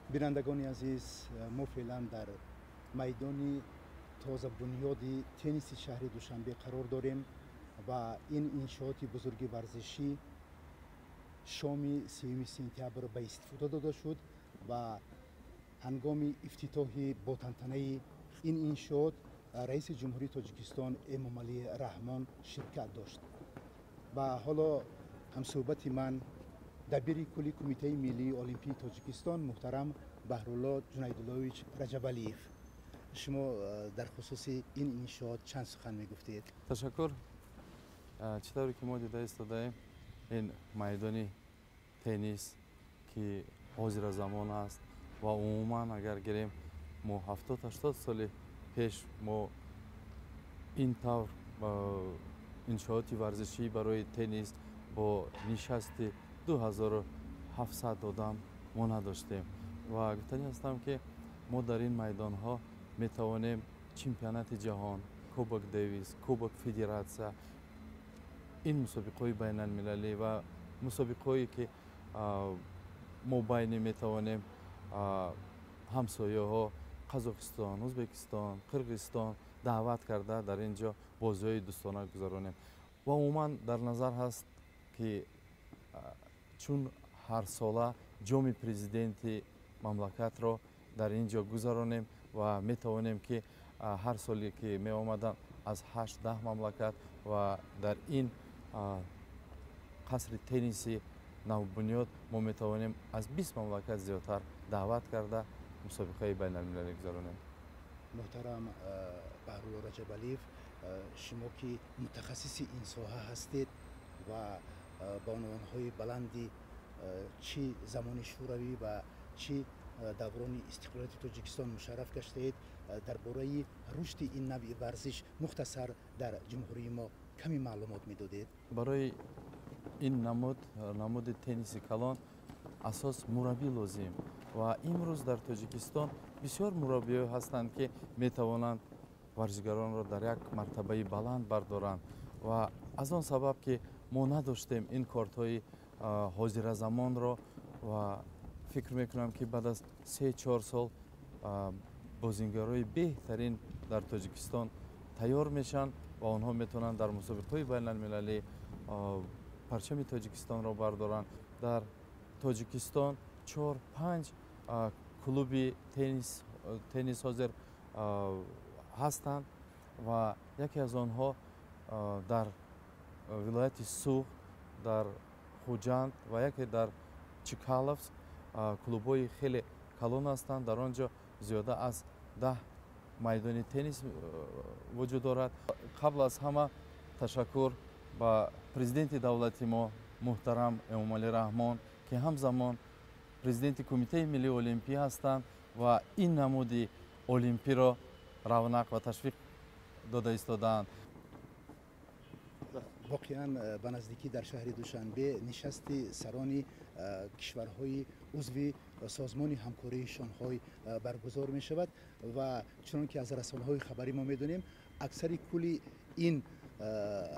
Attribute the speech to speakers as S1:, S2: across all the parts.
S1: Бинандагони азиз, мо феълан дар майдони тозабунёди тенниси шаҳри Душанбе қарор дорем ва ин иншооти бузурги варзишӣ шоми 3 сентябр ба истифода дода шуд ва ҳангоми ифтитоҳи ботантанаи ин иншоот раиси Ҷумҳурии Тоҷикистон Эмомалӣ Раҳмон ширкат дошт. Ва ҳоло ҳамсӯҳбати ман дабири кулли Кумитаи миллии олимпии Тоҷикистон муҳтарам Баҳрулло Ҷунайдуллович Раҷабалиев. Шумо дар хусуси ин иншоот чанд сухан мегуфтед?
S2: Ташаккур. Чӣ тавре ки мо дида истодаем, ин майдони теннис, ки ҳозира замон аст ва умуман агар гирем, мо 70-80 соли пеш мо ин тавр иншооти варзишӣ барои теннис бо нишасти 2700 одам мо надоштем. Ва гуфтанӣ ҳастам, ки мо дар ин майдонҳо метавонем чемпионати ҷаҳон, Кубок Дэвис, Кубок Федератсия, ин мусобиқаҳои байналмилалӣ ва мусобиқаҳое, ки мо байни метавонем ҳамсояҳо Қазоқистон, Ӯзбекистон, Қирғизистон даъват карда, дар ин ҷо бозиҳои дӯстона гузаронем. Ва умуман дар назар ҳаст, ки чун ҳарсола Ҷоми Президенти мамлакатро дар ин ҷо гузаронем ва метавонем, ки ҳар соле ки меомаданд аз 8-10 мамлакат ва дар ин қасри тенниси навбунёд мо метавонем аз 20 мамлакат зиёдтар даъват карда, мусобиқаи байналмилалӣ гузаронем.
S1: Муҳтарам Баҳрулло Раҷабалиев, шумо ки мутахассиси ин соҳа ҳастед ва ба унвонҳои баланди чӣ замони Шӯравӣ ва чӣ даврони истиқлолияти Тоҷикистон мушарраф гаштаед, дар бораи рушди ин навъи варзиш мухтасар дар ҷумҳурии мо каме маълумот медодед?
S2: Барои ин намуди тенниси калон асос мураббӣ лозим ва имрӯз дар Тоҷикистон бисёр мураббиҳо ҳастанд, ки метавонанд варзишгаронро дар як мартабаи баланд бардоранд. Ва аз он сабаб, ки мо надоштем ин кортҳои ҳозиразамонро, ва фикр мекунам, ки баъд аз 3-4 сол бозингарои беҳтарин дар Тоҷикистон тайёр мешаванд ва онҳо метавонанд дар мусобиқаҳои байналмилалӣ парчами Тоҷикистонро бардоранд. Дар Тоҷикистон 4-5 клуби теннис ҳозир ҳастанд ва яке аз онҳо дар вилояти Суғд, дар Хуҷанд ва яке дар Чкаловск клубҳои хеле калон ҳастанд. Дар он ҷо зиёда аз 10 майдони теннис вуҷуд дорад. Қабл аз ҳама ташаккур ба президенти давлати мо муҳтарам Эмомалӣ Раҳмон, ки ҳамзамон президенти Кумитаи миллии олимпӣ ҳастанд ва ин намуди олимпиро равнақ ва ташвиқ дода истодаанд.
S1: Воқеан, ба наздикӣ дар шаҳри Душанбе нишасти сарони кишварҳои узви Созмони ҳамкории Шонҳой баргузор мешавад ва чунон ки аз расонаҳои хабарӣ мо медонем, аксари кулли ин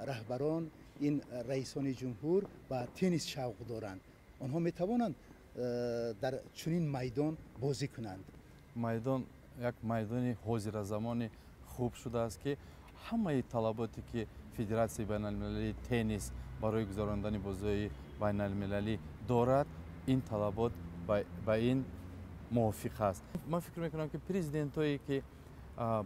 S1: раҳбарон, ин раисони ҷумҳур ба теннис шавқ доранд. Онҳо метавонанд дар чунин майдон бозӣ кунанд?
S2: Майдон як майдони ҳозиразамони хуб шудааст, ки ҳамаи талаботе, ки Федератсияи байналмилалии теннис барои гузарондани бозиҳои байналмилалӣ дорад, ин талабот ба ин мувофиқ аст. Ман фикр мекунам, ки президентҳое, ки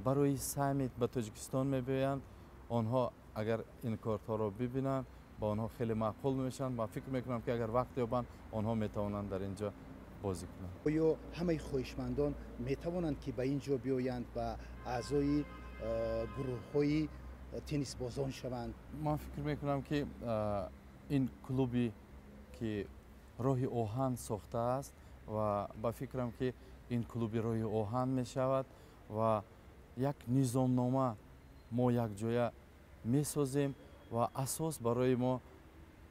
S2: барои саммит ба Тоҷикистон мебиёянд, онҳо агар ин кортҳоро бибинанд, ба онҳо хеле маъқул мешаванд. Ман фикр мекунам, ки агар вақт ёбанд, онҳо метавонанд дар ин ҷо бозӣ кунанд.
S1: Оё ҳамаи хоҳишмандон метавонанд, ки ба ин ҷо биёянд ва аъзои гурӯҳҳои теннисбозон шаванд?
S2: Ман фикр мекунам, ки ин клуби, ки роҳи оҳан сохтааст, ва ба фикрам, ки ин клуби роҳи оҳан мешавад ва як низомнома мо якҷоя месозем ва асос барои мо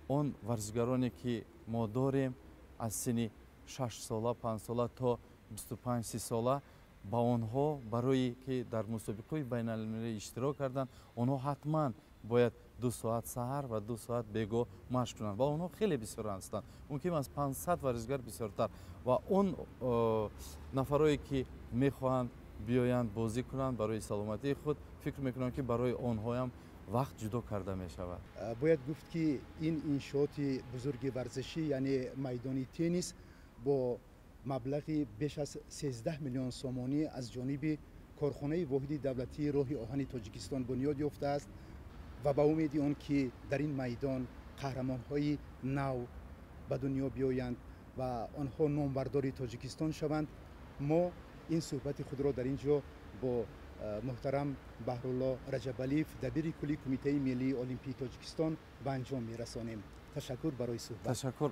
S2: он варзишгароне, ки мо дорем аз синни 6 сола, 5 сола то 25-30 сола, ба онҳо барое ки дар мусобиқаҳои байналмилалӣ иштирок карданд, онҳо ҳатман бояд 2 соат саҳар ва 2 соат бегоҳ машқ кунанд ва онҳо хеле бисёр ҳастанд, мумкин аз 500 варзишгар бисёртар. Ва он нафарое, ки мехоҳанд биёянд, бозӣ кунанд барои саломатии худ, фикр мекунам, ки барои онҳоям вақт ҷудо карда мешавад.
S1: Бояд гуфт, ки ин иншооти бузурги варзишӣ, яъне майдони теннис, бо маблағи беш аз 13 миллион сомонӣ аз ҷониби корхонаи воҳиди давлатии роҳи оҳани Тоҷикистон бунёд ёфтааст ва ба умеди он ки дар ин майдон қаҳрамонҳои нав ба дунё биёянд ва онҳо номбардори Тоҷикистон шаванд, мо ин суҳбати худро дар ин ҷо бо муҳтарам Баҳрулло Раҷабалиев, дабири кулли Кумитаи миллии олимпии Тоҷикистон, ба анҷом мерасонем. Ташаккур барои суҳбат.
S2: Ташаккур.